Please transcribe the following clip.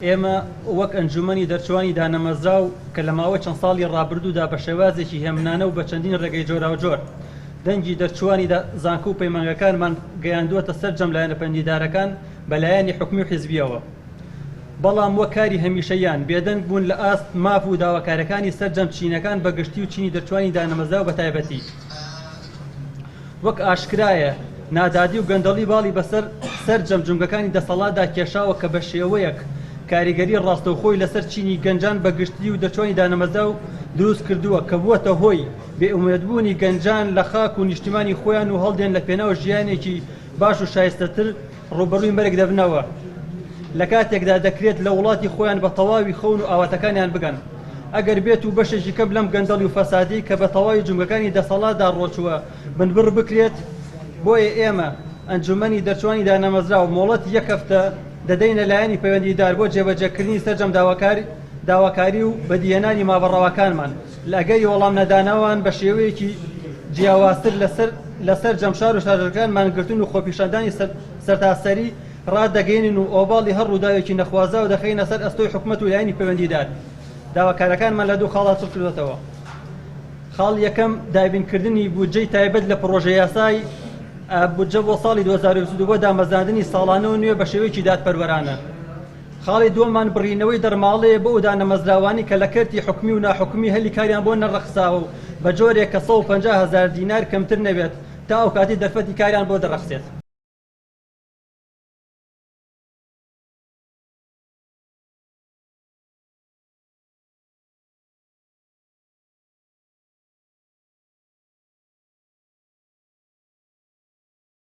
ئێمە وەک ئەنجومەنی دەرچووانی دانەمەزراو کە لە ماوەی چەند ساڵی ڕابردوودا بە شێوازێکی هێمنانە و بە چەندین ڕێگەی جۆراوجۆر دەنگی دەرچووانی زانکۆ و پەیمانگەکانمان گەیاندووەتە سەرجەم لایەنە پەیوەندیدارەکان بە لایەنی حکومی و حیزبییەوە بەڵام وەک کاری هەمیشەییان بێدەنگ بوون لە ئاست ماف و داواکاریەکانی سەرجەم چینەکان بە گشتی و چینی دەرچووانی دانەمەزراو بە تایبەتی. وەک ئاشکرایە نادادی و گەندەڵی باڵی بەسەر سەرجەم جومگەکانی دەسەڵاتدا کێشاوە کە بە شێوەیەک کاریگەری ڕاستەوخۆی لەسەر چینی گەنجان بە گشتی و دەرچوانی دانەمەزراو دروست کردووە کە بووەتە هۆی بێئومێدبوونی گەنجان لە خاک و نیشتیمانی خۆیان و هەڵدێن لە پێناو ژیانێکی باش و شایستەتر ڕووبەڕووی مەرگ دەبنەوە لە کاتێکدا دەکرێت لە وڵاتی خۆیان بە تەواوی خەون و ئاواتەکانیان بگەن ئەگەر بێت و بەشێکی کەم لەم گەندەڵی و فەسادەی کە بە تەواوی جومگەکانی دەسەڵاتدا ڕۆچووە بنبڕ بکرێت، بۆیە ئێمە ئەنجومەنی دەرچوانی دانەمەزراو مۆڵەتی یەک هەفتە دەدەینە لایەنی پەیوەندیدار بۆ جێبەجێکردنی سەرجەم داواکاری و بەدیهێنانی ماڤە ڕەواکانمان لە ئەگەری وەڵام نەدانەوەیان بە شێوەیەکی جیاوازتر لەسەر لە سەرجەم شار و شارۆچکەکان مانگرتن و خۆپیشاندانی سەرتاسەری ڕادەگەیەنین و ئۆباڵی هەر ڕووداوێکی نەخوازراو دەخەینە سەر ئەستۆی حکومەت و لایەنی پەیوەندیدار. داواکارەکانمان لە دوو خاڵدا چڕ کردووەتەوە. خاڵی یەکەم، دابینکردنی بودجەی تایبەت لە پڕۆژە یاسای بودجە بۆ ساڵی 2022 بۆ دامەزراندنی ساڵانە و نوێ بە شێوەیەکی دادپەروەرانە. خاڵی دووەمان بڕینەوەی دەرماڵەیە بۆ ئەو دانەمەزراوانەی کە لە کەرتی حکومی و ناحکومی هەلی کاریان بۆ نەڕەخساوە و بە جۆرێک کە 150 هەزار دینار کەمتر نەبێت تا ئەو کاتەی دەرفەتی کاریان بۆ دەڕەخسێت.